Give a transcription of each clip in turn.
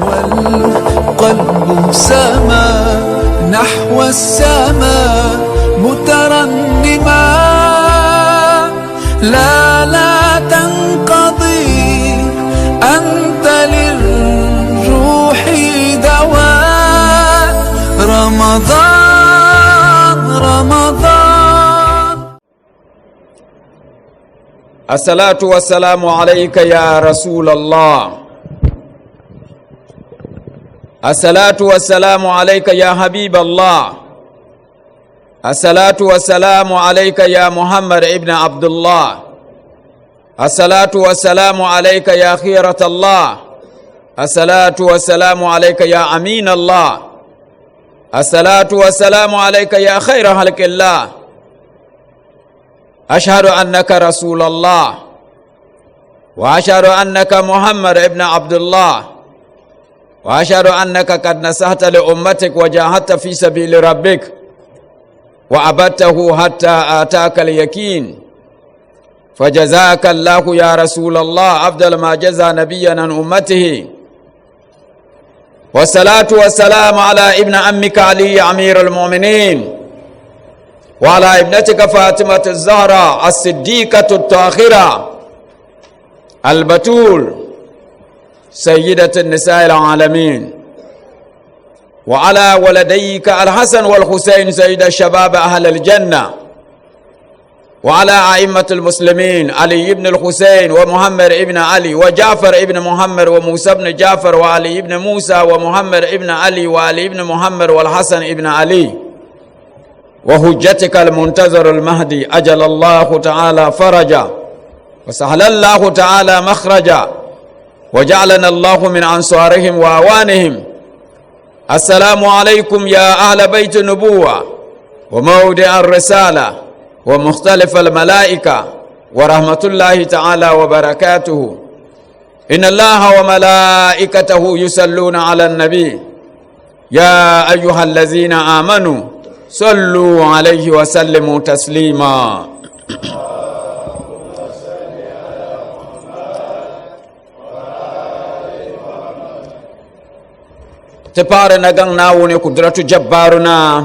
والقلب سما نحو السماء مترنما، لا لا تنقضي، أنت للروح دواء. رمضان رمضان. الصلاة والسلام عليك يا رسول الله، الصلاة والسلام عليك يا حبيب الله، الصلاة والسلام عليك يا محمد ابن عبد الله، الصلاة والسلام عليك يا خيرة الله، الصلاة والسلام عليك يا أمين الله، الصلاة والسلام عليك يا خير خلق الله. أشهد أنك رسول الله، وأشهد أنك محمد ابن عبد الله، وأشهد أنك قد نصحت لأمتك وجاهدت في سبيل ربك وعبدته حتى آتاك اليقين، فجزاك الله يا رسول الله أفضل ما جزى نبيا عن أمته. والصلاة والسلام على ابن عمك علي أمير المؤمنين، وعلى ابنتك فاطمة الزهراء الصديقة الطاهرة البتول سيدة النساء العالمين، وعلى ولديك الحسن والحسين سيد الشباب أهل الجنة، وعلى أئمة المسلمين علي بن الحسين ومحمد ابن علي وجعفر ابن محمد وموسى بن جعفر وعلي بن موسى ومحمد ابن علي وعلي بن محمد والحسن ابن علي، وحجتك المنتظر المهدي أجل الله تعالى فرجا وسهل الله تعالى مخرجا وجعلنا الله من أنصارهم وأوانهم. السلام عليكم يا أهل بيت النبوة وموضع الرسالة ومختلف الملائكة ورحمة الله تعالى وبركاته. إن الله وملائكته يصلون على النبي يا أيها الذين آمنوا صلوا عليه وسلموا تسليما. Ti paɣiri na gaŋ Naawuni kudratu jabbaru na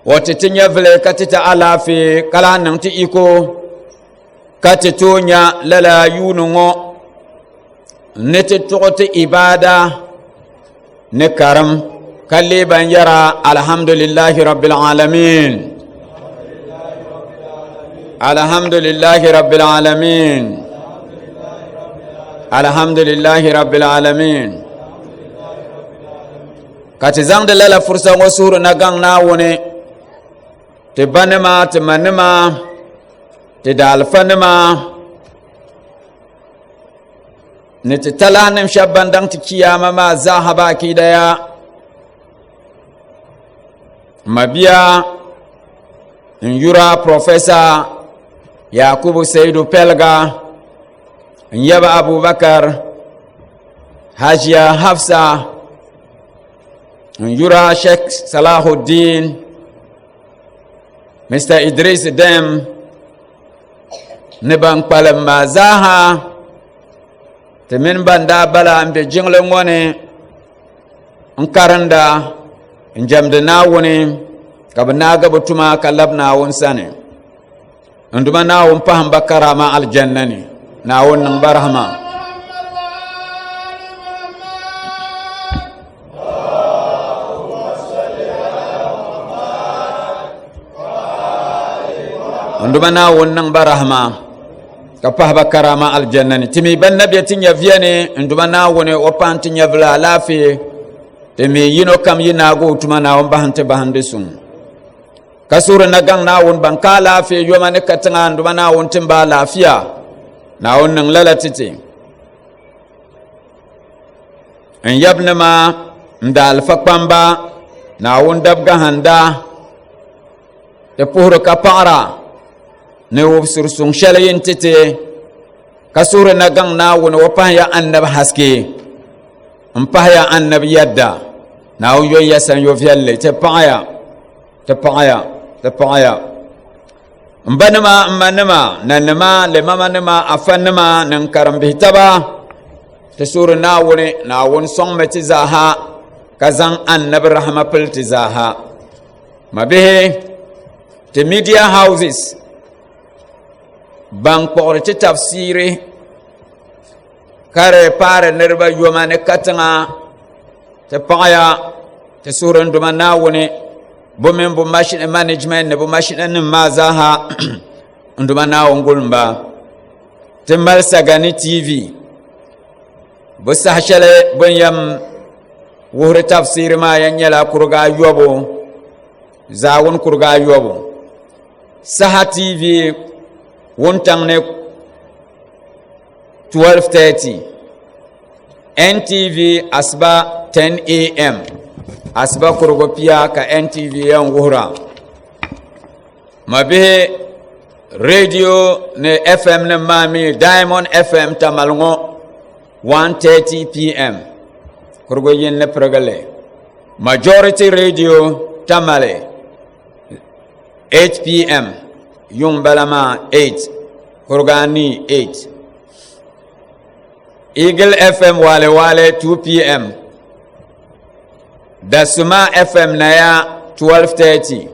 o ti ti nyɛvili ka ti ti alaafee ka lahi niŋ ti iko ka ti tooi nya lala yuuni ŋɔ ni ti tuɣi ti ibaada ni karim ka leei ban yɛra alhamdulillahi rabbil alamin, alhamdulillahi rabbil alamin, alhamdulillahi rabbil alamin. Ka ti zaŋdi lala fursa ŋɔ suhuri na gaŋ Naawuni ti banima, ti manima, ti daalifanima ni ti talahinim shɛba ban daŋ ti kiyama maa zaaha baaki daya. Mabia n yura Professor Yakubu Seidu Pelga, n yaba Abubakar, Hajiya Hafsa, n yura Sheikh Salahuddin, Mr Idris Dem ni ban kpalim maa zaaha, ti mini ban daa bala n be jiŋli ŋɔ ni n karinda n jɛmdi Naawuni ka bi naagi bi tuma ka labi Naawuni sani. N duma Naawuni pahim ba karama aljanna ni. Naawuni niŋ ba rahama. N duma Naawuni niŋ ba rahama ka pahi ba karama aljanna ni. Ti mi ban na be ti nyɛviya ni, n duma Naawuni o pahi ti nyɛvili alaafee. Ti mi yino kam yi naagi o tuma, Naawuni bahi ti bahindi suŋ. Ka suhuri na gaŋ Naawuni ban ka alaafee yoma ni katiŋa, n duma Naawuni tim ba alaafia. Naawuni niŋ lala ti ti. N yabinima, n daalifa kpamba, Naawuni dab gahanda, ti puhiri ka paɣira ni wubisiri suŋ shɛli yin ti ti, ka suhuri na gaŋ Naawuni o pahiya annabi haske, n pahiya annabi yadda. Naawuni yon ya sanyo viɛlli, ti paɣaya, ti paɣaya, ti paɣaya. N ba nima, n ma nima, nanima, limamanima, afanima ni n karimbihi taba. Ti suhiri Naawuni, Naawuni sɔŋmi ti zaaha ka zaŋ annabi rahama pili ti zaaha. Mabihi, ti media houses ban kpuɣiri ti tafsiiri ka di paari niriba yoma ni katiŋa ti paɣaya ti suhiri n Duuma Naawuni bɛ mini bɛ mashina management ni bɛ mashina nim maa zaaha n Duuma Naawuni gulim ba. Ti mali Sagani TV bɛ saha shɛli bɛ ni yɛn wuhiri tafsiiri maa yɛn nyɛla kuriga ayɔbu zaawuni kuriga ayɔbu Saha TV wuntaŋ ni 12:30 NTV asiba 10 am asiba kurigu pia ka NTV yɛn wuhira mabihi radio ni FM nim maa mi Diamond FM Tamale ŋɔ 1:30 pm kurigu yini ni pirigili Majority Radio Tamale 8 pm yuŋ bala maa 8 kuriga anii 8 Eagle FM Wale Wale 2 pm Dasuma FM Naya 12:30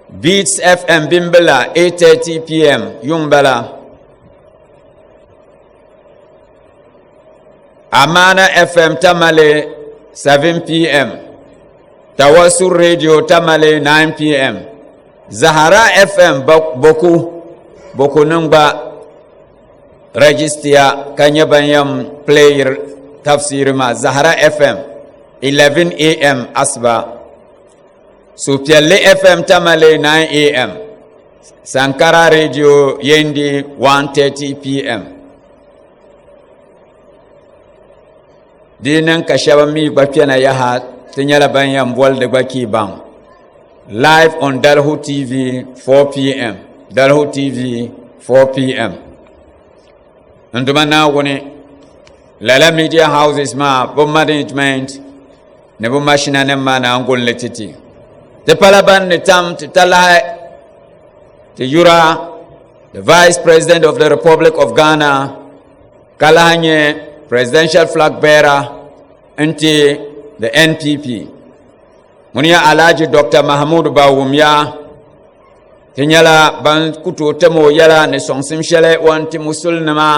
Beats FM Bimbila 8:30 pm yuŋ bala Amana FM Tamale 7 pm Tawasul Radio Tamale 9 pm Zahara FM Boku Boku nim gba registiya ka nyɛ ban yɛn playir tafsiri maa Zahara FM 11 am asiba Supiɛlli FM Tamale 9 am Sankara Radio Yendi 1:30 pm Di niŋ ka shɛba mi gba kpɛna yaha ti nyɛla ban yɛn boli di gba kii baŋ live on Dalhu TV 4 pm Dalhu TV 4 pm n Duuma Naawuni lala media houses maa bi management ni bi mashina nim maa naan gulli ti ti ti pala ban ni tam ti talahi ti yura the vice president of the Republic of Ghana ka lahi nyɛ presidential flag bearer n-ti the NPP ŋuni nyɛ Alhaji Dr. Mahmood Bawumia ti nyɛla ban ku tooi tam o yɛla ni sɔŋsim shɛli o ni ti musulinima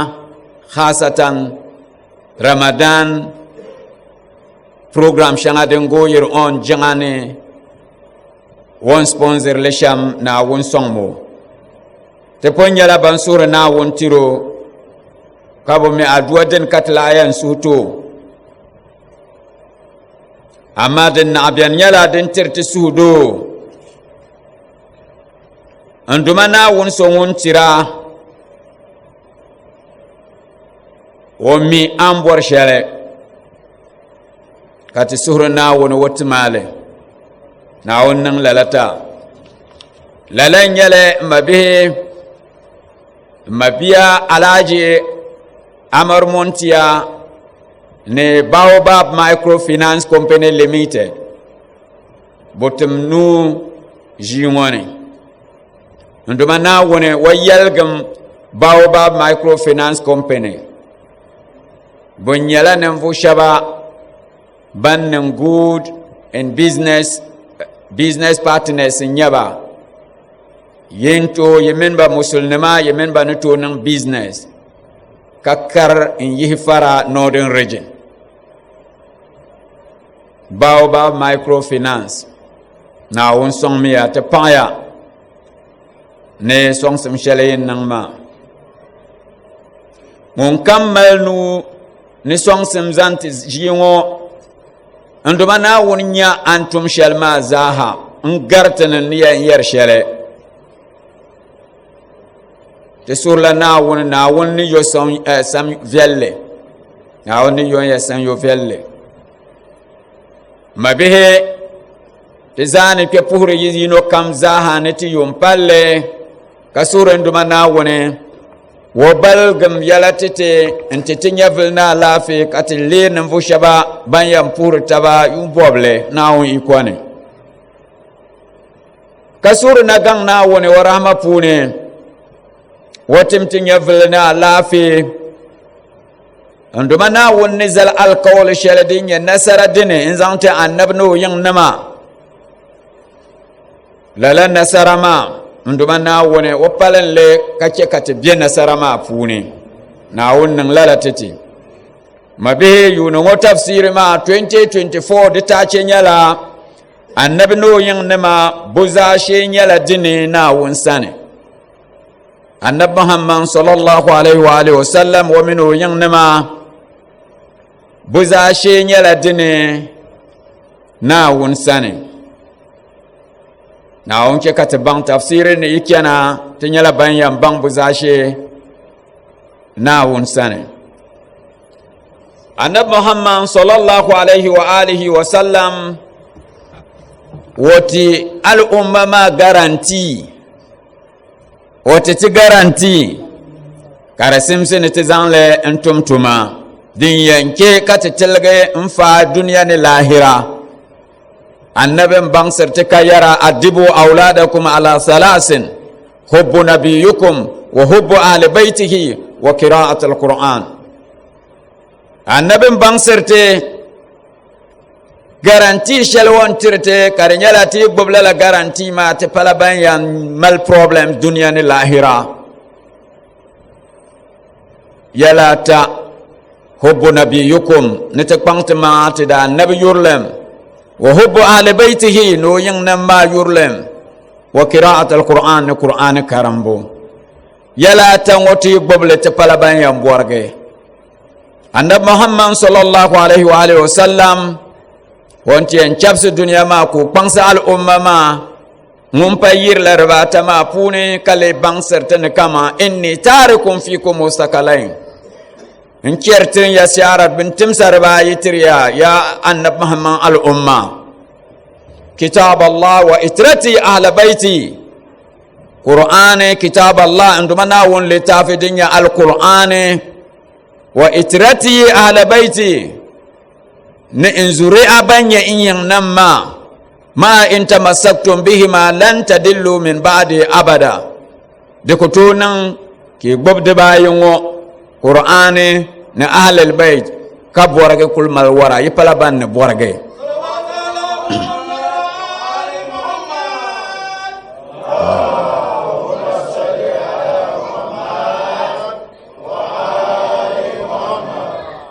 khasatan Ramadan program shɛŋa din gooyiri on jiŋa ni o ni sponsor li shɛm Naawuni sɔŋmi o. Ti pun nyɛla ban suhiri Naawuni tiri o, ka bi mi aduwa din ka ti lahi yɛn suhi ti o. Amaa din naɣ bɛni nyɛla din tiri ti suhudoo. N Duuma Naawuni so ŋun tira, o mi a ni bɔri shɛli, ka ti suhiri Naawuni o ti ma li. Naawuni niŋ lala ta. Lala n nyɛli n mabihi n mabia Alhaji Amar Montia ni Baobab Microfinance Company Limited butim nuu ʒii ŋɔ ni n Duuma Naawuni o yɛligim Baobab Microfinance Company bɛ nyɛla ninvuɣu shɛba ban niŋ good in business business partners n nyɛba yin tooi yi mini ba musulinima yi mini ba ni tooi niŋ business ka kari n yihi fara northern region Baobab microfinance Naawuni sɔŋmiya ti paɣaya ni sɔŋsim shɛli yin niŋ maa ŋun kam mali nuu ni sɔŋsim zaŋ ti ʒii ŋɔ n Duuma Naawuni nya a ni tum shɛli maa zaaha n gari ti ni ni yɛn yɛri shɛli ti surila Naawuni Naawuni ni yo sam viɛlli Naawuni ni yo ya sanyo viɛlli mabihi ti zaa ni kpɛ puhiri yi yino kam zaaha ni ti yuun palli ka suhuri n Duuma Naawuni wo baligim yɛla ti ti n ti ti nyɛvili ni alaafee ka ti leei ninvuɣu shɛba ban yɛn puhiri taba yuun bɔbili Naawuni yiko ni ka suhuri na gaŋ Naawuni o rahama puuni o tim ti nyɛvili ni alaafee. N Duuma Naawuni ni zali alikauli shɛli din nyɛ nasara dini n-zaŋ ti Annabi ni o yiŋnima. Lala nasara maa, n Duuma Naawuni, o palin li ka chɛ ka ti be nasara maa puuni. Naawuni niŋ lala ti ti. Mabihi, yuuni ŋɔ tafsiiri maa 2024 di taache nyɛla Annabi ni o yiŋnima bo zaashee nyɛla dini Naawuni sani. Annabi Muhammad sallallahu alaihi wa alihi wasallam o mini o yiŋnima bo zaashee nyɛla dini Naawuni sani. Naawuni chɛ ka ti baŋ tafsiri ni yi chana ti nyɛla ban yɛn baŋ bo zaashee Naawuni sani. Annabi Muhammad sallallahu alaihi wa alihi wa sallam woti al'umma maa garanti o ti ti garanti ka di simsi ni ti zaŋli n tum tuma din yɛn chɛ ka ti tiligi n faai duniya ni lahira. Annabi n baŋsiri ti ka yɛra adibu awladakum ala salasin hubbu nabiyukum wa hubbu ahli baytihi wa qira'at alquran. Annabi n baŋsiri ti Garantii shɛli o ni tiri ti ka di nyɛla ti yi gbubi lala garantii maa ti pala ban yɛn mali problem dunia ni lahira. Yɛla ata, hubbu nabiyukum ni ti kpaŋ ti maŋa ti da annabi yurilim, wa hubbu ahli baytihi ni o yiŋnim maa yurilim, wa qira'at al-Qur'an ni Qur'ani karimbu. Yɛla ata ŋɔ ti yi gbubi li ti pala ban yɛn bɔrigi. Annabi Muhammad sallallahu alaihi wa alihi wasallam ŋun ti yɛn chɛbisi dunia maa ka o kpaŋsi al'umma maa ŋun pa yirila dibaata maa puuni ka lee baŋsiri ti ni kama inni taarikum fikum mustakalain n chɛri tirin ya siara bin timsa dibaayi tiri ya ya Annabi Muhammad al'umma kitab Allah wa itrati ahla baiti Qur'ani kitab Allah n duma Naawuni litaafi din nyɛ al-Qur'ani wa itrati ahla baiti ni n zuri'a ban nyɛ n yiŋ nam maa ma in tamassaktum bihima lan tadillu min ba'di abada di ku tooi niŋ ka i gbubi dibaayi ŋɔ Qur'ani ni ahlil bait ka bɔrigi kuli mali wara yi pala ban ni bɔrigi.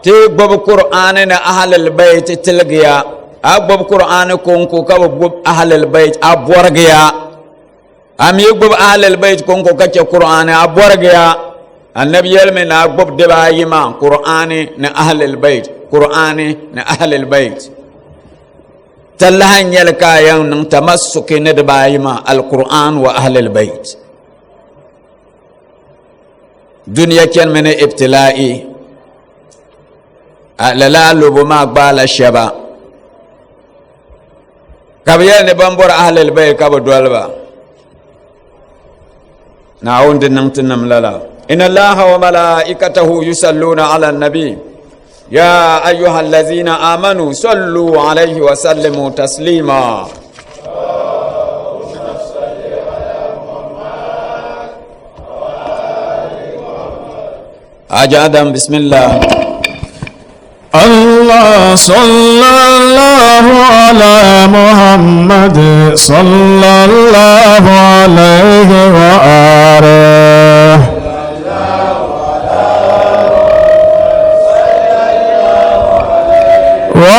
Ti gbubi Qur'ani ni ahlil bait tiligiya a gbubi Qur'ani konko ka bi gbubi ahlil bait a bɔrigiya. A mi gbubi ahlil bait konko ka chɛ Qur'ani a bɔrigiya. Annabi yɛlimi ni a gbubi dibaayi maa Qur'ani ni ahlil bait, Qur'ani ni ahlil bait. Talahi n nyɛli ka a yɛn niŋ tamassuki ni dibaayi maa al-Qur'an wa ahlil bait. Duniya chanimi ni ibtilaa'i lala alobo maa gbaala shɛba ka bɛ yɛli ni ban bɔri ahlil bayt ka bɛ doli ba. Naawuni di niŋ ti nim lala. Inna Allaha wa malaikatahu yusalluna ala nabi ya ayyuha allazina amanu sallu alayhi wa sallimu taslima. Haji Adam, bismillah. Allah sallallahu ala Muhammad sallallahu alayhi wa alihi. Wa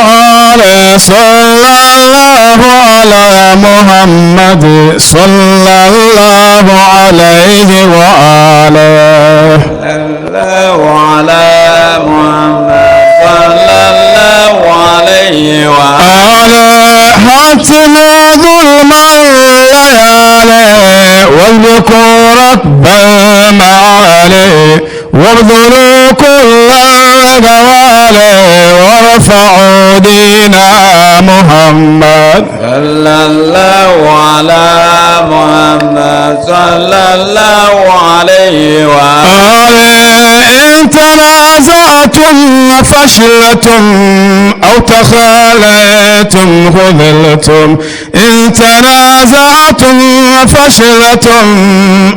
alihi sallallahu ala Muhammad sallallahu alayhi wa alihi. Sallallahu ala Muhammad sallallahu alayhi wa alihi. Hatimu zulma layali واذكر رب المعالي وابذلوا كل الجوالي وارفعوا دين محمد صلى الله على محمد صلى الله عليه وآله. إن تنازعتم فشلتم أو تخاليتم خذلتم إن تنازعتم فشلتم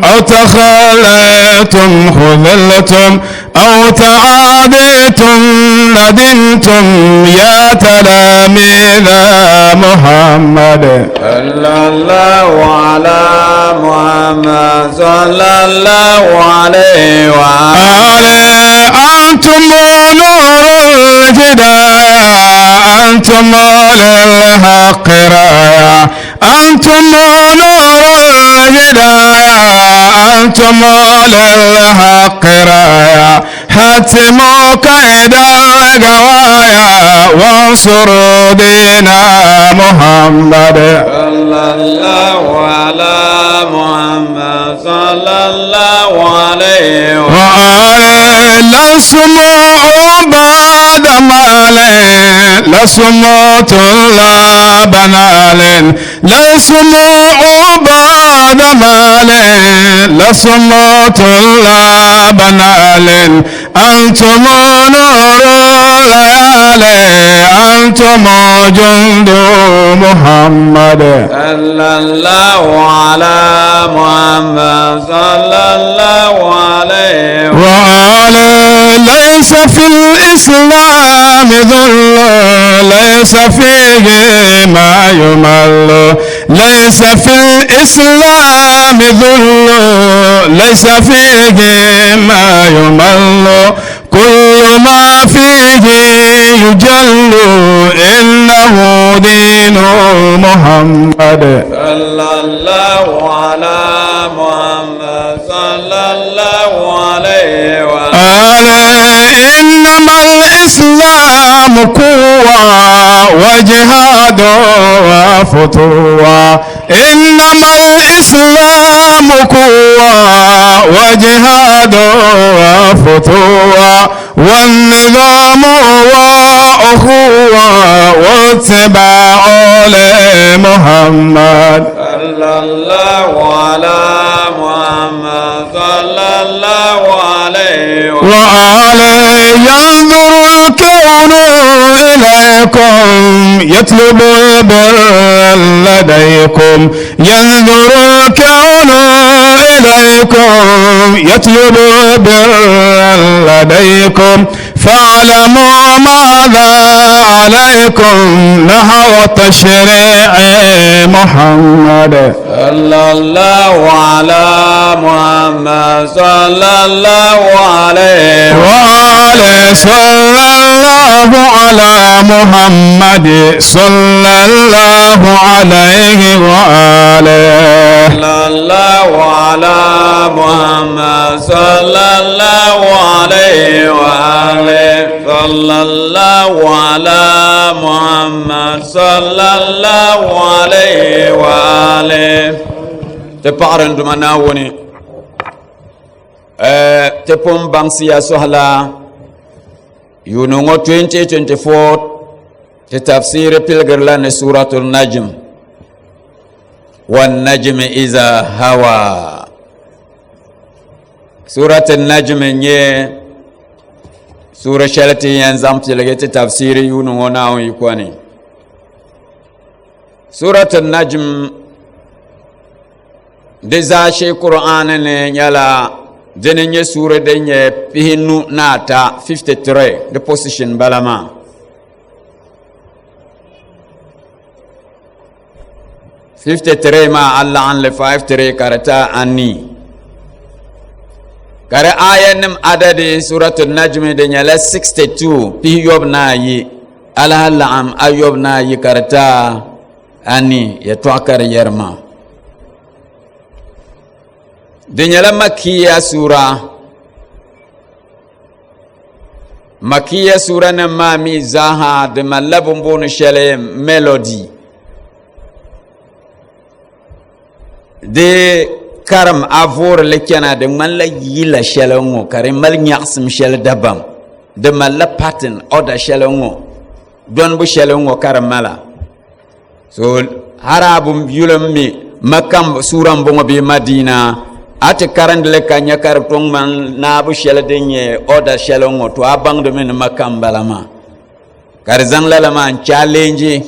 أو تخليتم خذلتم. أو تعاديتم ندمتم يا تلاميذ محمد. صلى الله على محمد صلى الله عليه وآله. أنتم نور الهداية، أنتم للحق راية، أنتم نور الهداية، أنتم للحق راية، حتموا كيد الغوايا وانصروا دين محمد. صلى الله على محمد صلى الله عليه وآله. لسم عباد مال، لسم طلاب نال، لسم عباد مال، لسم طلاب نال، أنتم نور الليالي، أنتم جند محمد. صلى الله على محمد صلى الله عليه وآله. ليس في الإسلام ذل، ليس فيه ما يمل، ليس في الإسلام ذل، ليس فيه ما يمل، كل ما فيه يجل، إنه دين محمد. صلى الله على محمد صلى الله عليه وآله. إنما الإسلام قوة وجهاد وفتوة، إنما الإسلام قوة وجهاد وفتوة، والنظام وأخوة واتباع لمحمد. صلى الله على محمد صلى الله عليه وآله. ينظر الكون إليكم يطلب البر لديكم، ينظر الكون إليكم يطلب البر لديكم، فاعلموا ماذا عليكم نحو تشريع محمد. صلى الله على محمد صلى الله عليه وآله. صلى الله على محمد صلى الله عليه وآله. صلى الله على محمد صلى الله عليه وآله. صلى الله على محمد صلى الله عليه وآله. Te paɣari n duma Naawuni, ti pun baŋsiya sohila yuuni ŋɔ 2024 ti tafsiri piligirila ni suratul najm wan najmi iza hawa. Suratul najm n-nyɛ sura shɛli ti yɛn zaŋ piligi ti tafsiri yuuni ŋɔ Naawuni yiko ni. Suratul najm di zaashee Qur'ani ni nyɛla dini nyɛ suura din nyɛ 53, 53 di position bala maa. 53 maa a laɣim li 53 ka di ta anii. Ka di aya nim adadi suratul najmi di nyɛla 62, pihiyobu ni ayi. Alaha laɣim ayobu ni ayi ka di ta anii yɛtɔɣa ka di yɛri maa. Di nyɛla makiya suura. Makiya suura nim maa mi zaaha di malila bin booni shɛli melody. Di karim a voorili chana di ŋmanila yila shɛli ŋɔ ka di mali nyaɣasim shɛli dabam. Di malila pattern order shɛli ŋɔ, dɔnbu shɛli ŋɔ ka di mala. So har a bi yuli m mi Makka suura m bɔŋɔ bee Madina, a ti karindili ka nya ka di toŋ ŋmani naabu shɛli din nyɛ order shɛli ŋɔ, to a baŋdimi ni Makka m bala maa. Ka di zaŋ lala maa n challenge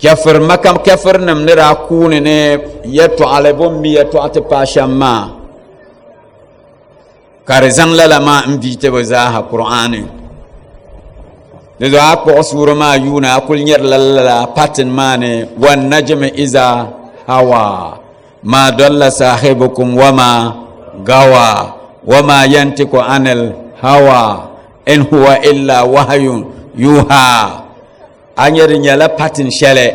kɛfiri Makka kɛfirinim ni daa kuuni ni yɛtɔɣali bɛ ni mi yɛtɔɣa ti paai shɛm maa. Ka di zaŋ lala maa n biiti bi zaaha Qur'ani. Di zuɣu a kpuɣi suura maa yuuna a kuli nyɛri la lala patin maa ni wan najmi iza hawa ma dalla sahibukum wa ma gawa wa ma yantiku anil hawa in huwa illa wahayun yuha. A nyɛ di nyɛla patin shɛli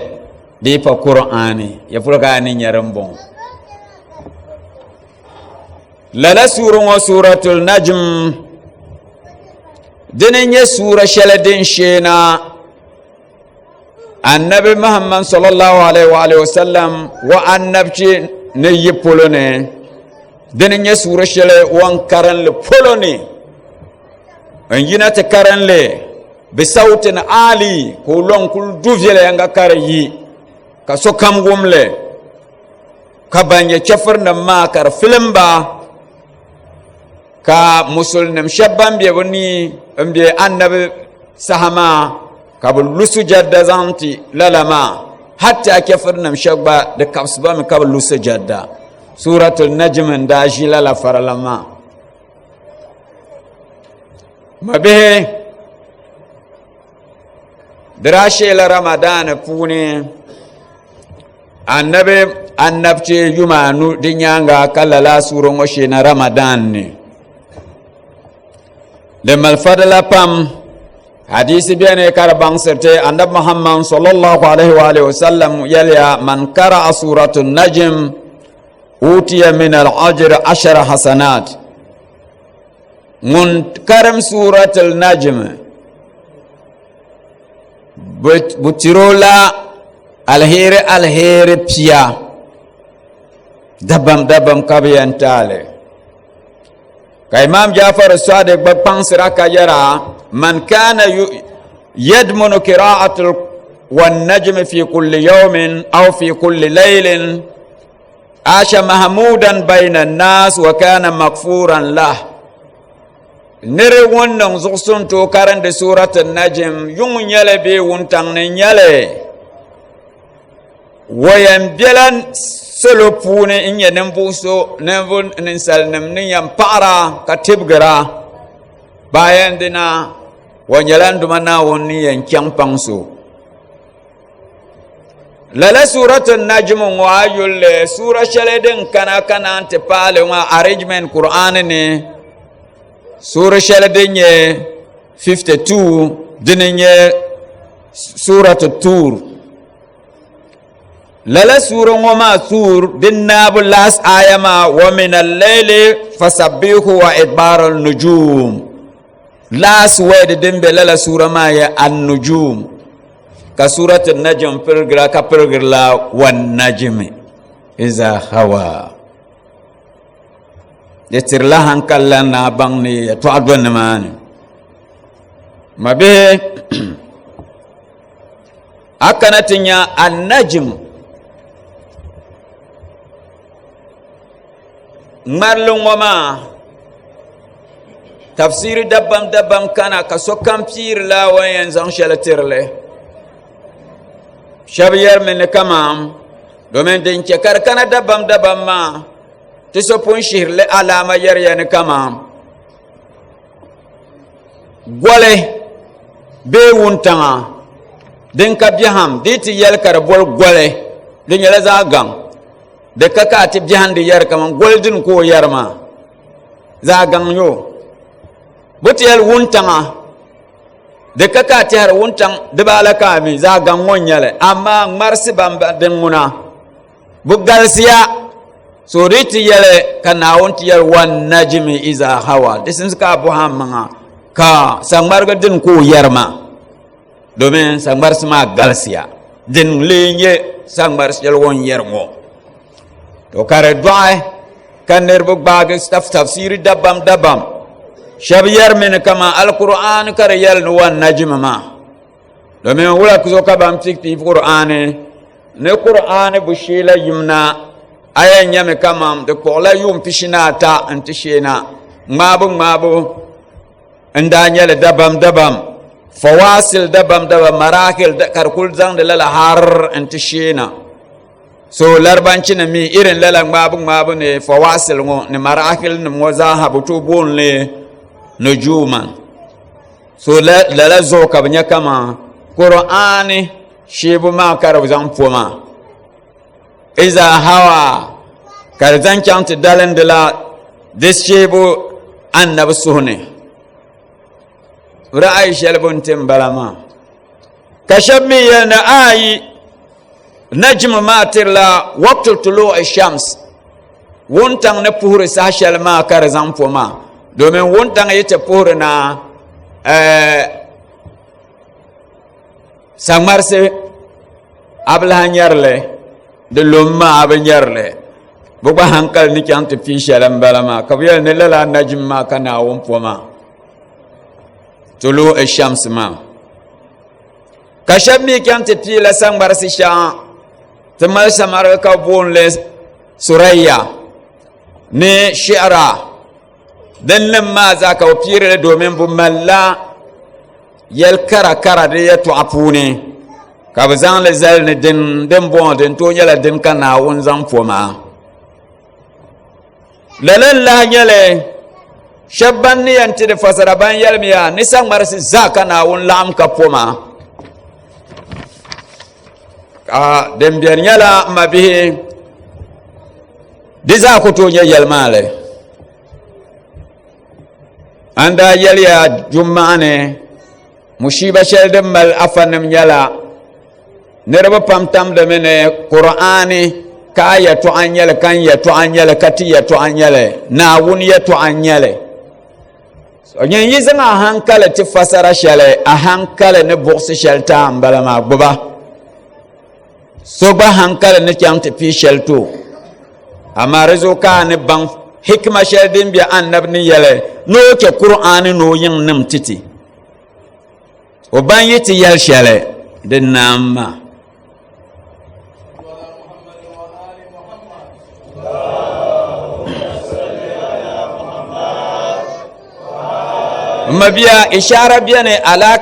di pa Qur'ani ya polo ka a ni nyɛ din bɔŋɔ. Lala suura ŋɔ Suratul Najm dini n-nyɛ suura shɛli din sheena Annabi Muhammad sallallahu alaihi wa alihi wasallam wa annabchi ni yi polo ni dini n-nyɛ suura shɛli wan karinli polo ni n yina ti karinli bisautin ali ka o lɔŋ kuli du viɛlɛyanga ka di yi ka sokam wumli. Ka ban nyɛ chɛfurinim maa ka di filim ba, ka musulinim shɛba ban be bɛ ni m-be Annabi saha maa ka bɛ lu sujadda zaŋ ti lala maa, hatta chɛfurinim shɛba gba di kabisi ba mi ka bɛ lu sujadda. Suratul Najm n-daa ʒi lala farila maa. Mabihi, di daa sheela Ramadani puuni Annabi annabchi yuma anu di nyaaŋa ka lala suura ŋɔ sheena Ramadan ni. Di mali fadila pam. Hadisi beni ka di baŋsiri ti Annabi Muhammad sallallahu alaihi wa alihi wasallam yɛliya man qara'a suratu najm utiya min al-ajri ashara hasanat. Ŋun karim suratul najm bi tiro la alheri alheri pia dabam dabam ka bi yɛn taali ka Imam Jafar Sadiq gba kpaŋsira ka yɛra man kana yadmunu qira'atul wan najmi fi kulli yawmin aw fi kulli laylin asha mahmudan bayna an-nas wa kana maghfuran lah. Niri ŋun niŋ zuɣusuŋ tooi karindi Suuratu Najm yuŋ nyɛli bee wuntaŋ ni nyɛli, o yɛn bela salo puuni n-nyɛ ninvuɣ so ninvuɣ ninsalinim ni yɛn paɣira ka tibigira. Bayan dina, o nyɛla n Duuma Naawuni ni yɛn chaŋ paŋ so. Lala Suuratu Najm ŋɔ a yulli suura shɛli din kana ka naan ti paali ŋɔ arrangement Qur'an ni suura shɛli din nyɛ 52 dini nyɛ Suuratu Tur. Lala suura ŋɔ maa Tur din naabu last aya maa wa min al-layli fasabbihu wa idbar al-nujum. Last word din be lala suura maa yɛ an-nujum. Ka Suratul Najm pirigira ka pirigirila wan najmi iza hawa. Di tirila hankali la na baŋ ni yɛtɔɣa do nimaani. Mabihi, a kana ti nya an-najm ŋmarili ŋɔ maa tafsiri dabam dabam kana ka sokam piirila o ni yɛn zaŋ shɛli tirili shɛba yɛrimi ni kaman domin din chɛ ka di kana dabam dabam maa ti so pun shihirili alaama yɛriya ni kaman goli bee wuntaŋa din ka biɛham di ti yɛli ka di boli goli di nyɛla zaɣ gaŋ di ka ka a ti biɛhindi yɛri kaman goli dini ka o yɛri maa zaɣ gaŋ yo bɛ ti yɛli wuntaŋa di ka ka a tɛhiri wuntaŋ dibaala ka a mi zaɣ gaŋ ŋɔ n nyɛli amaa ŋmarisi ban din ŋuna bɛ galisiya so di ti yɛli ka Naawuni ti yɛli wan najmi iza hawa di simsi ka a bɔhi a maŋa ka saŋmarigi dini ka o yɛri maa domin saŋmarisi maa galisiya din lee nyɛ saŋmari shɛli o ni yɛri ŋɔ to ka di dɔɣi ka niriba gbaagi tafsiri dabam dabam shɛba yɛrimi ni kaman alkur'an ka di yɛli ni wan najmi maa domin wula zuɣu ka ban pii pii kur'ani ni kur'ani bi sheela yim na a yɛn nyɛmi kaman di kpuɣila yuun pishi ni ata n ti sheena ŋmaabu ŋmaabu n daa nyɛli dabam dabam fawasil dabam dabam marahil ka di kuli zaŋdi lala har n ti sheena. So laribanchi nim mi irin lala ŋmaabu ŋmaabu ni fawasil ŋɔ ni marahil nim ŋɔ zaaha bi tooi booni li nujuman. So lala zuɣu ka bi nya kaman Qur'ani sheebu maa ka di zaŋ po maa. Iza hawa ka di zaŋ chaŋ ti dalindila di sheebu annabi suhu ni. Ra'ayi shɛli bi ni ti n bala maa. Ka shɛba mi yɛli ni ayi najm maa tirila waqtu tulu'i shams, wuntaŋ ni puhiri saha shɛli maa ka di zaŋ po maa, domin wuntaŋ yi ti puhiri na saŋmarisi a bi lahi nyɛri li, di lom maa a bi nyɛri li, bɛ gba hankali ni chaŋ ti pii shɛli m-bala maa, ka bɛ yɛli ni lala najm maa ka Naawuni po maa tulu'i shams maa. Ka shɛba mi chaŋ ti piila saŋmarisi shɛŋa ti mali saŋmarigi ka booni li Suraya ni Shi'ra. Din nim maa zaa ka bɛ piiri li domin bɛ malila yɛl kara kara di yɛtɔɣa puuni ka bɛ zaŋ li zali ni din din bɔŋɔ din tooi nyɛla din ka Naawuni zaŋ po maa. Lala n-lahi nyɛli shɛba ban ni yɛn ti di fasara ban yɛlimiya ni saŋmarisi zaa ka Naawuni laɣim ka po maa. Ka din beni nyɛla m mabihi di zaa ku tooi nyɛ yɛlimaŋli. An daa yɛliya Juma'a ni mushiiba shɛli din mali afanim nyɛla Niriba pam tamdimi ni Kur'aani ka a yɛtɔɣa n-nyɛ li ka n yɛtɔɣa n-nyɛ li ka ti yɛtɔɣa n-nyɛ li, Naawuni yɛtɔɣa n-nyɛ li. Nyin yi zaŋ a hankali ti fasara shɛli, a hankali ni buɣisi shɛli ti a m-bala maa gbuba. So gba hankali ni chaŋ ti pii shɛli ti o. Amaa di zuɣu ka a ni baŋ hikima shɛli din be Annabi ni yɛli ni o chɛ Kur'aani ni o yiŋ nim ti ti. O ban yi ti yɛli shɛli di naam maa. M mabia ishaara beni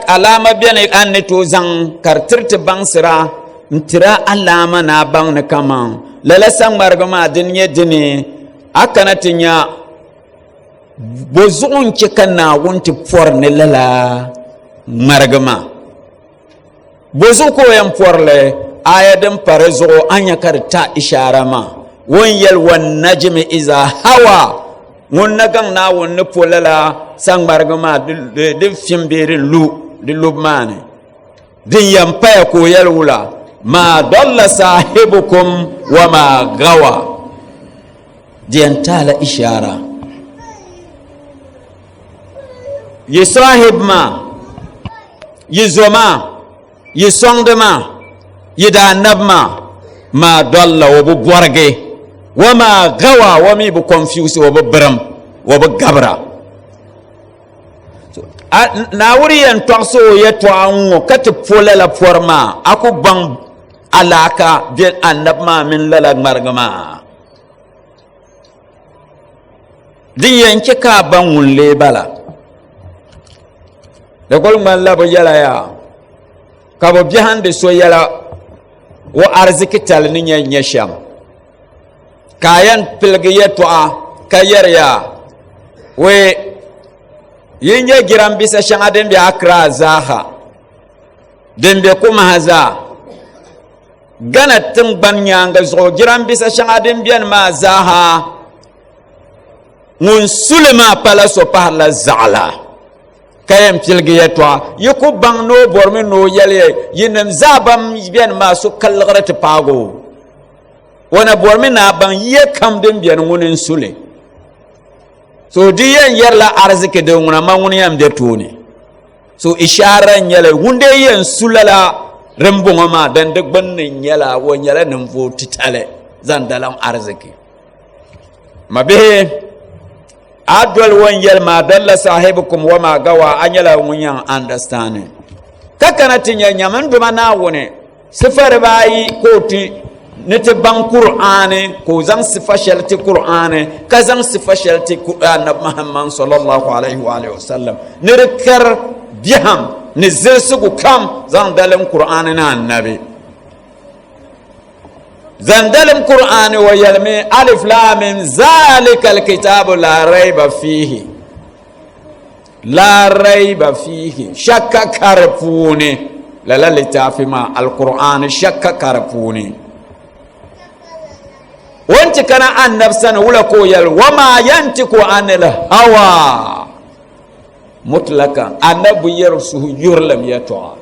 alaama beni a ni tooi zaŋ ka di tiri ti baŋsira n tira alaama ni a baŋ ni kaman lala saŋmarigi maa dini nyɛ dini a kana ti nya Bɔ zuɣu n-chɛ ka Naawuni ti pɔri ni lala ŋmarigi maa? Bɔ zuɣu ka o yɛn pɔri li? Aya din pa di zuɣu a nya ka di ta ishaara maa. O ni yɛli, Wannajmi iza hawa, ŋun na gaŋ Naawuni ni po lala saŋmarigi maa di fim bee di lu di lubu maa ni. Din yɛn paya ka o yɛli wula, Maa dalla saahibukum wa maa gawa. Di yɛn taala ishaara yi sahib maa, yi zo maa, yi sɔŋdi maa, yi daanab maa, maa dalla o bi bɔrigi, wa maa gawa o mi bi confuse, o bi birim, o bi gabira. Naawuni yɛn tɔɣisi o yɛtɔɣa ŋ-ŋɔ ka ti po lala pɔri maa, a ku baŋ alaaka be anab maa mini lala ŋmarigi maa. Din yɛn chɛ ka a baŋ ŋun lee bala. Di kul ŋmanila bɛ yɛla yaa ka bɛ biɛhindi so yɛla o arizikitali ni nyɛ nyɛ shɛm. Ka a yɛn piligi yɛtɔɣa ka yɛri ya, Wee, yi nya jirambisa shɛŋa din be Accra zaaha, din be Kumaha zaa, Ghana tiŋgbani nyaaŋa zuɣu jirambisa shɛŋa din beni maa zaaha, ŋun su li maa pala so pahirila zaɣila ka yɛn piligi yɛtɔɣa. Yi ku baŋ ni o bɔrimi ni o yɛli ya, yinim zaa ban beni maa so ka liɣiri ti paagi o. O na bɔrimi ni a baŋ yiya kam din beni ŋuni n-su li. So di yɛn yɛrila ariziki din ŋuna ma ŋuni yɛn be tooni. So ishaara n-nyɛli ŋun dee yɛn su lala dimbɔŋɔ maa din di gbunni nyɛla o nyɛla ninvuɣ titali zaŋ dalim ariziki. Mabihi, a doli o ni yɛli maa dalla sahibukum wa ma gawa a nyɛla ŋun yɛn understanding ka kana ti nyɛ nyam n Duuma Naawuni Sifa dibaayi ka o ti ni ti baŋ Kur'aani ka o zaŋ sifa shɛli ti Kur'aani ka zaŋ sifa shɛli ti Anabi Muhammad sallallahu alaihi wa alihi wasallam ni di kari biɛham ni zilisigu kam zaŋ dalim Kur'aani ni Anabi. Zandalim Qur'ani wa yɛlimi alif lam mim zalika alkitabu la rayba fihi la rayba fihi shakka ka di puuni lala litaafi maa alqur'ani shakka ka di puuni o ni ti kana annabi sani wula ka o yɛli wama yantiku anil hawa mutlaka annabi bi yɛri suhu yurilim yɛtɔɣa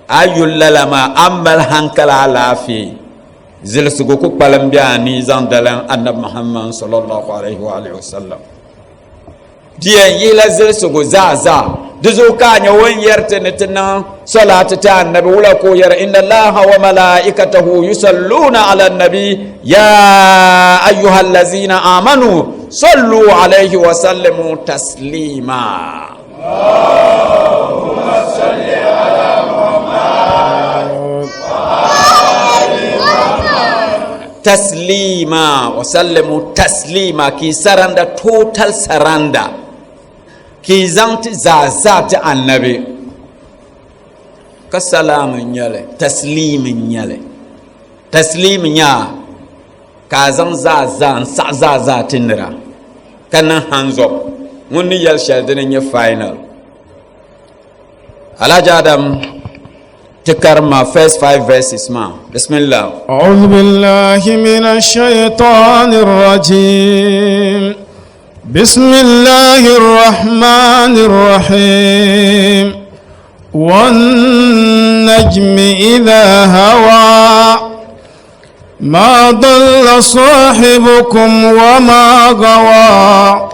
a yuli lala maa a mali hankali alaafee zilisigu ku kpalim bɛ a ni zaŋ dalim annabi muhammad sallallahu alaihi wa alihi wasallam di yɛn yihila zilisigu zaa zaa di zuɣu ka a nyɛ o ni yɛri ti ni ti niŋ salati ti annabi wula ka o yɛri inna allaha wa malaikatahu yusalluna ala nabi ya ayyuha allazina amanu sallu alaihi wa sallimu taslima. Taslima wa sallimu taslima ki saranda total saranda ki zaŋ ti zaa zaa ti annabi ka salam n nyɛli taslim n nyɛli taslim nyaa ka a zaŋ zaa zaa n saɣi zaa zaa ti nira ka niŋ hands up ŋun ni yɛli shɛli dini n nyɛ final. Alhaji Adam ti karim ma first five verses maa bismillah. أعوذ بالله من الشيطان الرجيم بسم الله الرحمن الرحيم والنجم إذا هوى ما ضل صاحبكم وما غوى